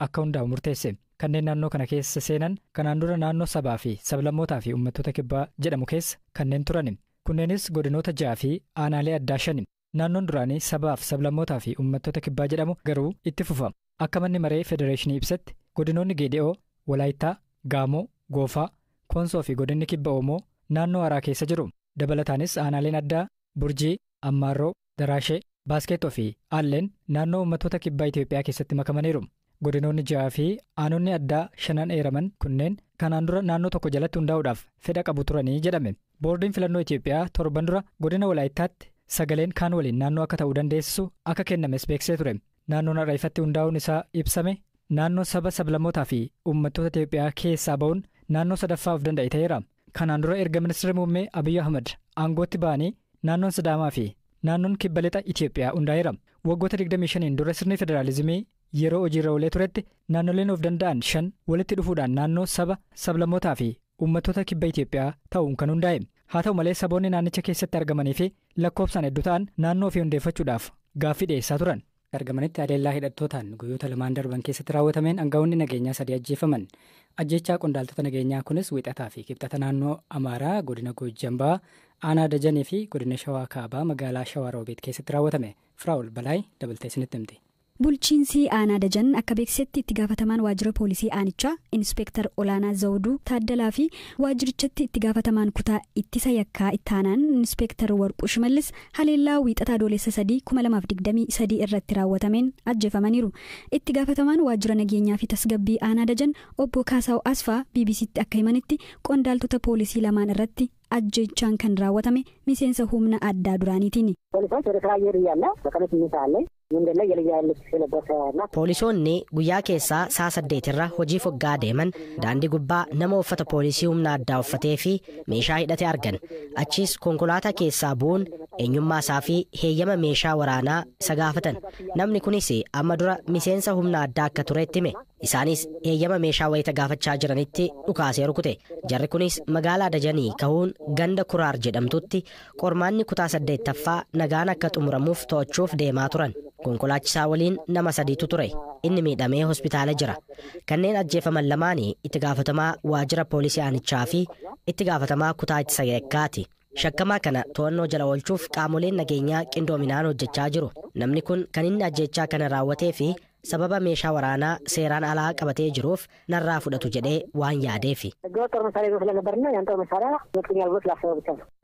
akka hundaa'u murteesse. Kanneen naannoo kana keessa seenan kanaan dura naannoo sabaa fi sablammootaa fi uummattoota kibbaa jedhamu keessa kanneen turan. Kunneenis godinoota 6 fi aanaalee addaa 5. Naannoon duraanii sabaaf sablammootaa fi uummattoota kibbaa jedhamu garuu itti fufa. Akka manni maree federeeshinii ibsetti godinoonni Geedi'oo, Walaayittaa, Gaamoo, Goofaa, Koonsoo fi godinni kibba Oomoo naannoo haaraa keessa jiru. Dabalataanis aanaaleen addaa Burjii, Ammaarroo, Daraashee, Baaskeetoo fi Aalleen naannoo uummattoota kibbaa Itoophiyaa keessatti makamaniiru. Godinoonni 6 fi aanonni addaa 5 eeraman kunneen kanaan dura naannoo tokko jalatti hundaa'uudhaaf fedha qabu turanii jedhame. Boordiin filannoo Itoophiyaa torban dura godina Walaayittaatti sagaleen kaan waliin naannoo akka ta'uu dandeessisu akka kennames beeksisee ture. Naannoon har'a ifatti hundaa'uun isaa ibsame naannoo saba sablammootaa fi uummattoota Itoophiyaa keessaa ba'uun naannoo sadaffaa of danda'e ta'eera. Kanaan dura erga ministeerri muummee Abiyyi Ahmad aangootti ba'anii naannoon Sidaamaa fi naannoon kibba lixa Itoophiyaa hundaa'eera. Waggoota 25 dura sirni federaalizimii yeroo hojiirra oolee turetti naannoleen of danda'an 5 walitti dhufuudhaan naannoo saba sablammootaa fi uummattoota kibba Itoophiyaa ta'uun kan hundaa'e. Haa ta'u malee saboonni naannicha keessatti argamanii fi lakkoofsaan hedduu ta'an naannoo ofii hundeeffachuudhaaf gaaffii dhiyeessaa turan. Argamanitti haleellaa hidhattootaan guyyoota lamaan darban keessatti raawwatameen aangawoonni nageenyaa 3 ajjeefaman. Ajjechaa qondaaltota nageenyaa kunis Wiixataa fi Kibxata naannoo Amaaraa godina Goojjam Bahaa aanaa Dajanii fi godina Shawaa Kaabaa magaalaa Shawaa Roobeet keessatti raawwatame. Firaa'ol Balaay dabaltee isinitti himti. Bulchiinsi aanaa Dajan akka beeksisetti itti gaafatamaan waajjira poolisii aanichaa Inspeektar Olaanaa Zawuduu Taaddalaa fi waajjirichatti itti gaafatamaan kutaa ittisa yakkaa ittaanaan Inspeektar Warquu Shimallis haleellaa Wiixataa Adoolessa 3 2023 irratti raawwatameen ajjeefamaniiru. Itti gaafatamaan waajjira nageenyaa fi tasgabbii aanaa Dajan obbo Kaasaw Asfaa BBCtti akka himanitti qondaaltota poolisii lamaan irratti ajjeechaan kan raawwatame miseensa humna addaa duraaniitiin. Poolisoonni guyyaa keessaa sa'a 8 irra hojii foggaa deeman daandii gubbaa nama uffata poolisii humna addaa uffatee fi meeshaa hidhate argan. Achiis konkolaataa keessaa bu'uun eenyummaa isaa fi heeyyama meeshaa waraanaa isa gaafatan. Namni kunis amma dura miseensa humna addaa akka turetti hime. Isaanis heeyyama meeshaa wayita gaafachaa jiranitti dhukaasee rukute. Jarri kunis magaalaa Dajanii ka'uun ganda Kuraar jedhamtutti qormaanni kutaa 8ffaa nagaan akka xumuramuuf to'achuuf deemaa turan. Konkolaachisaa waliin nama 3tu ture. Inni miidhamee hospitaala jira. Kanneen ajjeefaman lamaanii itti gaafatamaa waajjira poolisii aanichaa fi itti gaafatamaa kutaa ittisa yakkaati. Shakkamaa kana to'annoo jala oolchuuf qaamoleen nageenyaa qindoominaan hojjechaa jiru. Namni kun kan inni ajjeechaa kana raawwatee fi sababa meeshaa waraanaa seeraan alaa qabatee jiruuf narraa fudhatu jedhee waan yaadeefi.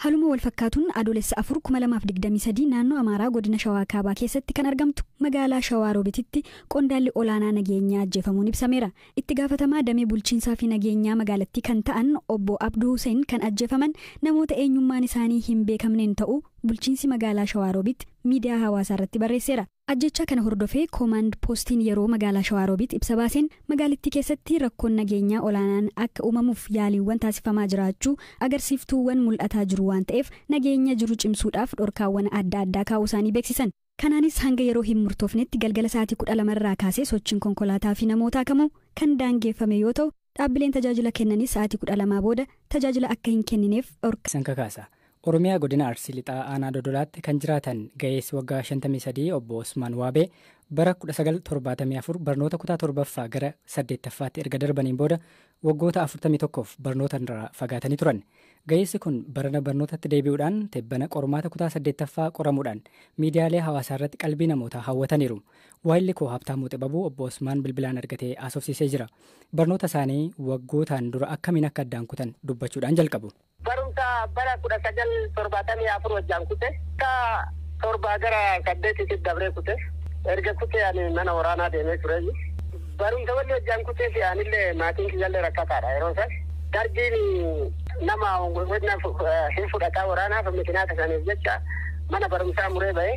Haaluma wal fakkaatuun Adoolessa 4 2023 naannoo Amaaraa godina Shawaa Kaabaa keessatti kan argamtu magaalaa Shawaa Roobititti qondaalli olaanaa nageenyaa ajjeefamuun ibsameera. Itti gaafatamaa damee bulchiinsaa fi nageenyaa magaalattii kan ta'an obbo Abduu Hussein kan ajjeefaman namoota eenyummaan isaanii hin beekamneen ta'uu bulchiinsi magaalaa Shawaa Roobit miidiyaa hawaasaa irratti barreesseera. Ajjechaa kana hordofee koomaand poostiin yeroo magaalaa Shawaa Roobit ibsa baaseen magaalattii keessatti rakkoon nageenyaa olaanaan akka uumamuuf yaaliiwwan taasifamaa jiraachuu agarsiiftuuwwan mul'ataa jiru waan ta'eef nageenya jiru cimsuudhaaf dhorkaawwan adda addaa kaa'uu isaanii beeksisan. Kanaanis hanga yeroo hin murtoofnetti galgala sa'aatii 12 irraa kaasee sochiin konkolaataa fi namootaa kamuu kan daangeffame yoo ta'u dhaabbileen tajaajila kennanis sa'aatii 12 booda tajaajila akka hin kennineef dhorka. San kakaasa. Oromiyaa godina Arsii Lixaa aanaa Dodolaatti kan jiraatan ga'eessi waggaa 53 obbo Osmaan Waabee bara 1974 barnoota kutaa 7ffaa gara 8ffaatti erga darbaniin booda waggoota 41f barnoota irraa fagaatanii turan. Ga'eessi kun barana barnootatti deebi'uudhaan tebbana qormaata kutaa 8ffaa qoramuudhaan miidiyaalee hawaasaa irratti qalbii namootaa hawwataniiru. Waayilli koo Habtaamuu Xibabuu obbo Osmaan bilbilaan argatee haasofsiisee jira. Barnoota isaanii waggootaan dura akkamiin akka addaan kutan dubbachuudhaan jalqabu. Barumsa bara 1974 wajjaan kute. Ka 7 gara 8tti dabree kute. Erga kute ani mana waraanaa deemee ture. Barumsa walli wajjaan kutee fi anillee maatiin kiyyallee rakkataadha yeroo san. Dargiin nama hin fudhataa waraanaaf mikinaata saniif jecha mana barumsaa muree ba'e.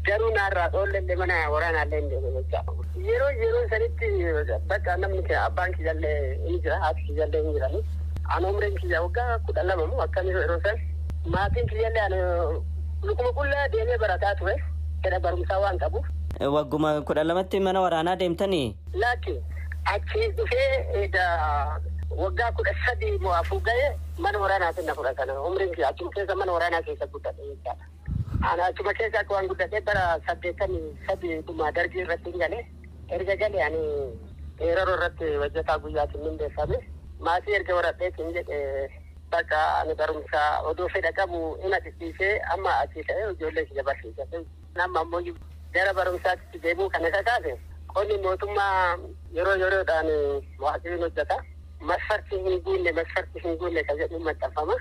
Garuu naarraa dhoollee mana waraanaallee hin deeme jecha. Yeroo sanitti bakka namni abbaan kiyyallee ni jira haati kiyyallee hin jirani. Ani umriin kiyya waggaa 12 moo akkamii yeroo san maatiin kiyyallee ani lukuma qullaa deemee barataa ture. Fedha barumsaa waan qabuuf. Wagguma 12tti mana waraanaa deemtanii? Laakki achi dhufee waggaa 13 moo 4 ga'ee mana waraanaatiin na fudhatan. Umriin kiyya achuma keessa mana waraanaa keessa guddate jechaadha. Ani achuma keessa akka waan guddatee bara 83 dhuma dargii irratti hin galee. Erga galee ani Eeraroo irratti hojjetaa guyyaatiin mindeeffame. Maatii erga horadheetiin jedhe bakka ani barumsa odoo fedha qabu ina dhidhiisee amma achii ka'ee ijoollee kiyya barsiisate. Amma ammoo gara barumsaatti deemuu kana kakaase qonni mootummaa yeroo yeroodhaan waaqni hojjeta. Masfarti hin guunne masfarti hin guunne kan jedhu maxxanfama.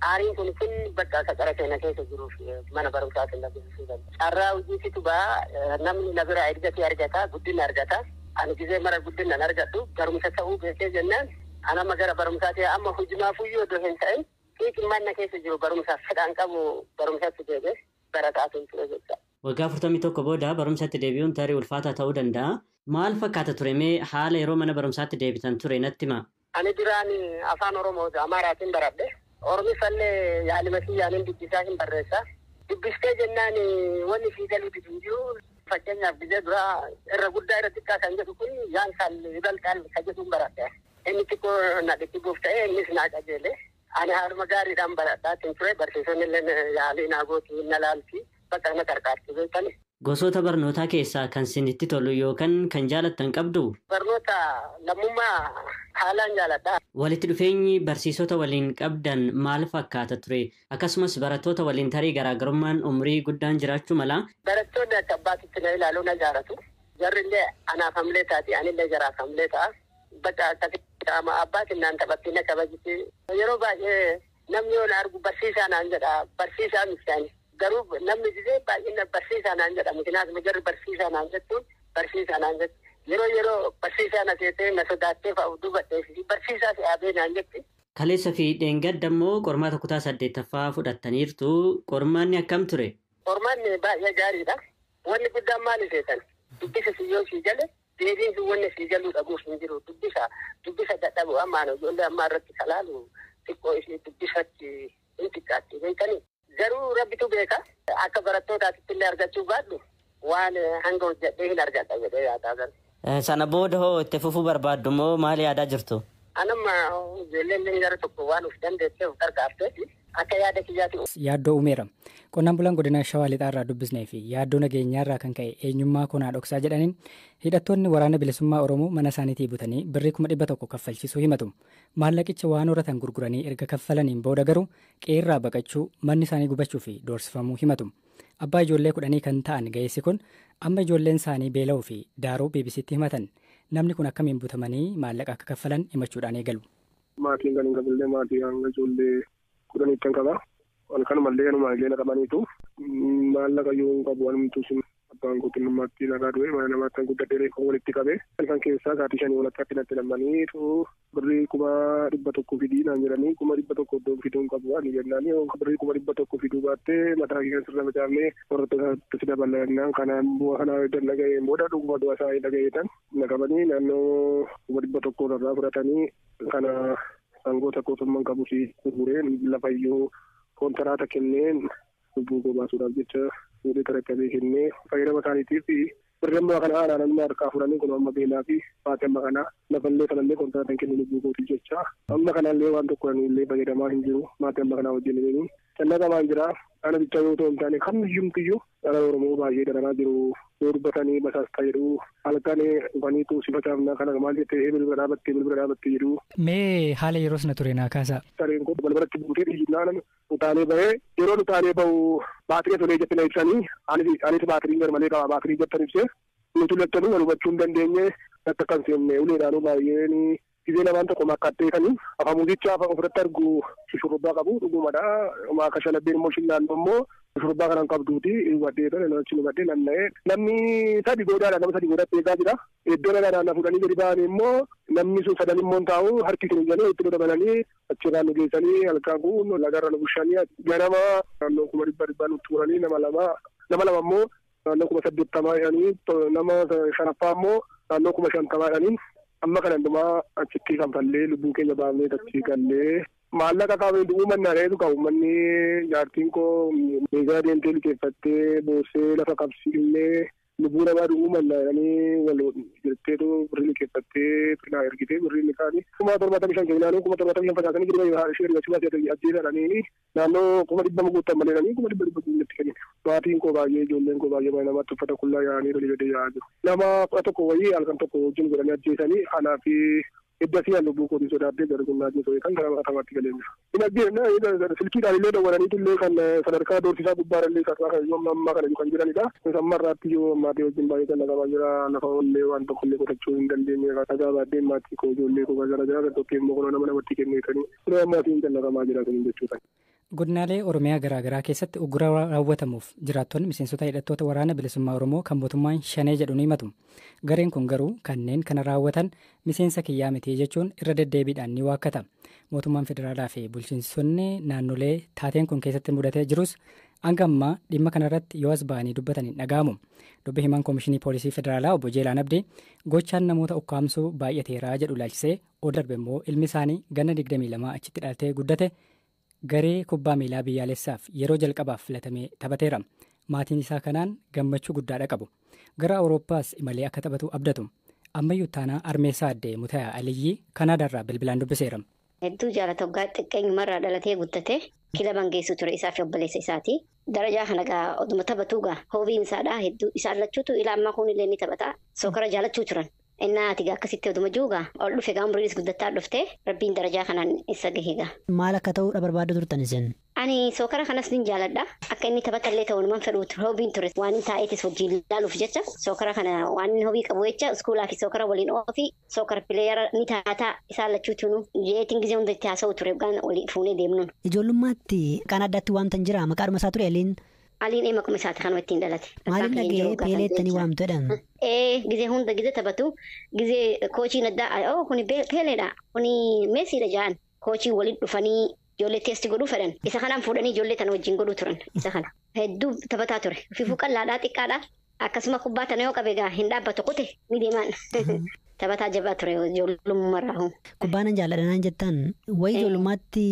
Aariin kun bakka akka qara keenya keessa jiruuf mana barumsaatiin lakkisiisuu danda'a. Carraa hojiititu ba'a namni na biraa ergatee argata guddina argata. Ani gizee mara guddina hin argadhu barumsa ta'uu beekee jennaan an amma gara barumsaati amma hojimaafuyyuu odoo hin ta'in xiiqimmaan na keessa jiru barumsaaf fedhaan qabu barumsatti deebi'ee barataatiin ture jecha. Waggaa 41 booda barumsatti deebi'uun tarii ulfaataa ta'uu danda'a. Maal fakkaata ture mee haala yeroo mana barumsaatti deebitan ture natti himaa? Ani duraan afaan Oromoo Amaaraatiin baradhe. Oromifallee yaalima kiyyaanin dubbisaa hin barreessa. Dubbistee jennaan wanni sii galuu didu hin jiru. Fakkeenyaaf biyya duraa irra guddaa irra xiqqaa kan jedhu kun yaan kan yibalqaal kan jedhuun baradhe. Inni xiqqoo na dhidhibuuf ta'e innis naa qajeele. Ani haaluma gaariidhaan baradhaatiin ture barsiisonni illee yaalii naa gooti na laalti bakka na qarqaarti beektani. Gosoota barnootaa keessaa kan isinitti tolu yookaan kan jaalattan qabdu? Barnoota lammummaa haalaan jaaladha. Walitti dhufeenyi barsiisota waliin qabdan maal fakkaata ture? Akkasumas barattoota waliin tarii garaagarummaan umurii guddaan jiraachuu mala? Barattoonni akka abbaatitti na ilaaluu na jaalatu. Jarri illee anaaf hamlee taati anillee jaraaf hamlee ta'a. Bakka akkasii qaama abbaatiin naan taphatti na kabajiti. Yeroo baay'ee namni yoo na argu barsiisaa naan jedha. Barsiisaa miti ani. Garuu namni didee baay'ina barsiisaa naan jedha. Mikinaas jarri barsiisaa naan jettuun barsiisaa naan jetti. Yeroo yeroo barsiisaa na seetee na sodaattee fa'a dubbadhee barsiisaa si dhaabee naan jetti. Kaleessa fi dheengadda immoo qormaata kutaa 8ffaa fudhattaniirtu. Qormaanni akkam ture? Qormaanni baay'ee gaariidha. Wanni guddaan maali seetan? Dubbisa siyyoo sii jale deebiin sun wanni sii jaluu dhabuuf hin jiru. Dubbisa dadhabu ammaan ijoollee ammaa irratti kalaalu xiqqoo ishee dubbisatti hin xiqqaatti beekanii. Garuu rabbitu beeka akka barattootaatti illee argachuu baadhu waan hanga hojjedhee hin argadha jedhee yaadaa gara. Sana booda hoo itti fufuu barbaaddu moo maal yaadaa jirtu? Anamma ijoolleen gara tokko waan of dandeessee of gargaarteeti akka yaada kiyyaatti. Yaaddoo uumeera. Qonnaan bulaan godina Shawaa Lixaa irraa dubbisnee fi yaaddoo nageenyaa irraa kan ka'e eenyummaa konaa dhoksaa jedhaniin hidhattoonni waraana bilisummaa Oromoo mana isaaniitii butanii birrii 100,000 kaffalchiisuu himatu. Maallaqicha waan horatan gurguranii erga kaffalaniin booda garuu qeerraa baqachuu, manni isaanii gubachuu fi doorsifamuu himatu. Abbaa ijoollee 10 kan ta'an ga'eessi kun amma ijoolleen isaanii beela'uu fi daaruu BBCtti himatan. Namni kun akkamiin butamanii maallaqa akka kaffalan himachuudhaan eegalu. Maatiin kan hin qabillee maatii hanga ijoollee 10 kan qaba. Kanumallee kanuma illee qabaniitu maallaqa yoo hin qabu wanumtu sun abbaan koo xinnummaatti nagaa du'e mana namaatti kan guddadhee reeffa walitti qabe. Kan keessaa sa'aatii 5 walakkaatti natti namaniitu birrii 100,000 fidii naan jedhanii 100,000 iddoo fiduu hin qabu ani jennaani birrii 100,000 fiduu baattee mataa kee kan sirra facaafnee warra si dabalannaan kanaan bu'aa kanaa dhaga'een booda dhuguma du'a isaa dhaga'eetan na qabanii naannoo 100,000 irraa fudhatanii kana sangoota kootummaan qabu si gurgureen lafayyoo kontiraata kenneen lubbuu koo baasuudhaaf jecha fuudhee tarakkabee kennee fayyadama isaaniitiif birri amma kana aanaan amma harkaa fudhanii kun amma beelaa fi baatee amma kana lafallee kanallee kontiraata hin kennu lubbuu kootiif jecha amma kanallee waan tokko illee fayyadamaa hin jiru maatii amma kanaa wajjin illee callaqamaan jira. Ana bichaa yoo ta'u hin taane kamiyyumtiyyuu dhala Oromoo baay'ee daranaa jiru yoo dubbatanii basaastaa jedhu halkan dhufaniitu si facaafnaa kana maal jettee bilbila dhaabattee bilbila dhaabattee jedhu. Mee haala yeroo sana ture naa kaasaa. Sareen kun balbalatti buutee dhiibbaan utaalee bahee yeroo utaalee bahu baatirii tolee jettee na ibsanii anis baatirii garmalee qaba baatirii jettan ibsee nuti lattanuu wal hubachuu hin dandeenye akka kan seenne uleedhaanuu baay'een Gizee lamaan tokko makkatteetanii afaan muuzicha afaan ofirratti argu shurrubbaa qabu dhugumadha. Maaka shalabbeen immoo naannoo immoo shurrubbaa kanan qabduuti hubadhee achi hubadhee nanna'ee namni sadi goodaadha nama sadi goodaatti eegaa jira. Iddoo dhagaadhaan na fuudhanii gadi ba'anii immoo namni sun sadan immoo taa'u harki isin jedhanii itti dabalanii achirraa nu geessanii halkan kun lagarra nu bushanii ganama naannoo 100,000 nutti muranii nama lama immoo naannoo 80,000 nama shanaffaa immoo naannoo 50,000 amma kana hundumaa achitti kanfallee lubbuu keenya baafnee achi gallee maallaqa qaamni du'uu mannaan qabu uummanni jaartiin koo meeshaa deemtee liqeeffattee boossee lafa qabsiifnee lubbuu namaa du'uu mannaan wal jirteetu birrii liqeeffattee naa ergitee birrii liqaanii 75,000 kennaanii 75,000 facaasanii jiru ishee argachuu baasee ajjeesadhanii naannoo 100,000 guutan maleedhanii 100,000 guututti kennin Maatiin koo baay'ee ijoolleen koo baay'ee namatti uffata qullaa yaa'anii olii gadi yaa'aa jiru. Nama 11 wayii halkan tokko wajjin godhanii ajjeesanii anaa fi edda fi lubbuu kootii sodaadhee gara gunnaa ajjeesuu kan gara matamaatti galee jira. Hin ajjeefne silkiidhaan illee dawwalaniitu illee kan sadarkaa doorsisaa gubbaarra illee kan yoo ammaa kana kan jiranidha. Amma irraatti yoo maatii wajjin baay'ee kan naqamaa jira lafa ollee waan tokko illee qotachuu hin dandeenye dhagaa baadhee maatii koo ijoollee koo gara jira kan tokko immoo kunoo nama namatti kenneetanii kunoo ammaatiin kan naqamaa jira kun jechuudha. Godinaalee Oromiyaa garaagaraa keessatti uggura raawwatamuuf jiraattonni miseensota hidhattoota waraana bilisummaa Oromoo kan mootummaan shanee jedhu ni himatu. Gareen kun garuu kanneen kana raawwatan miseensa kiyyaa miti jechuun irra deddeebiidhaan ni waakkata. Mootummaan federaalaa fi bulchiinsonni naannolee taateen kun keessatti mudatee jirus hanga ammaa dhimma kanarratti yoo as ba'anii dubbatan hin dhaga'amu. Dubbi himaan Koomishinii Poolisii Federaalaa Obbo Jeelaan Abdii gochaan namoota ukkaamsuu baay'ateeraa jedhu ilaalchisee oduu darbe immoo ilmi isaanii ganna 22 achitti dhalatee guddate garee kubbaa miilaa biyyaalessaaf yeroo jalqabaaf filatamee taphateera. Maatiin isaa kanaan gammachuu guddaadha qabu. Gara Awurooppaas imalee akka taphatu abdatu. Ammayyuu taanaa Armeessaa Addee Mutayaa Aliyyii Kanaadaarraa bilbilaan dubbiseera. Hedduu jaalata waggaa xiqqeenyumarraa dhalatee guddate kilaban geessu ture isaa fi obboleessa isaati. Darajaa kana gaa oduma taphatu gaa hoobiin isaadha hedduu isaan lachuutu ila ammaa kunillee ni taphata. Sookara jaalachuu turan. Innaa ati gaa akkasitti oduma jiru ol dhufe gaa umriinis guddataa dhufte rabbiin darajaa kanaan isa gahe gaa. Maal akka ta'uudha barbaaddu turtan isin? Ani sookara kanas nin jaaladha. Akka inni taphatallee ta'u numan fedhu hoobiin ture. Waan inni taa'eetis wajjin ilaaluuf jecha sookara kana waan inni hoobii qabu jecha iskuulaa fi sookara waliin oofi sookara pileeyara ni taataa isaan lachuutu nu jeetiin gizee hunda itti haasa'u ture gaan walii fuunee deemnuun. Ijoollummaatti kan addaatti wanta hin jira maqaadhuma isaa ture Aliin. Aliin ee maquma isaati kanuma ittiin dhalate. Maaliin dhaga'ee peeleettanii waamtu jedhan? Gizee hunda gizee taphatu gizee koochiin addaa oo kuni peeleedha kuni meesiidha jedhan koochiin waliin dhufanii ijoollee teesti godhuu fedhan isa kanaan fuudhanii ijoollee tana wajjin godhuu turan isa kana. Hedduu taphataa ture fifuu qal'aadhaa xiqqaadhaa akkasuma kubbaa tana yoo qabe gaa hin dhaabbatu qute ni deemaan. Taphataa jabaa ture ijoollummaa. Kubbaa nan jaalladha naan jettan wayi ijoollummaatti.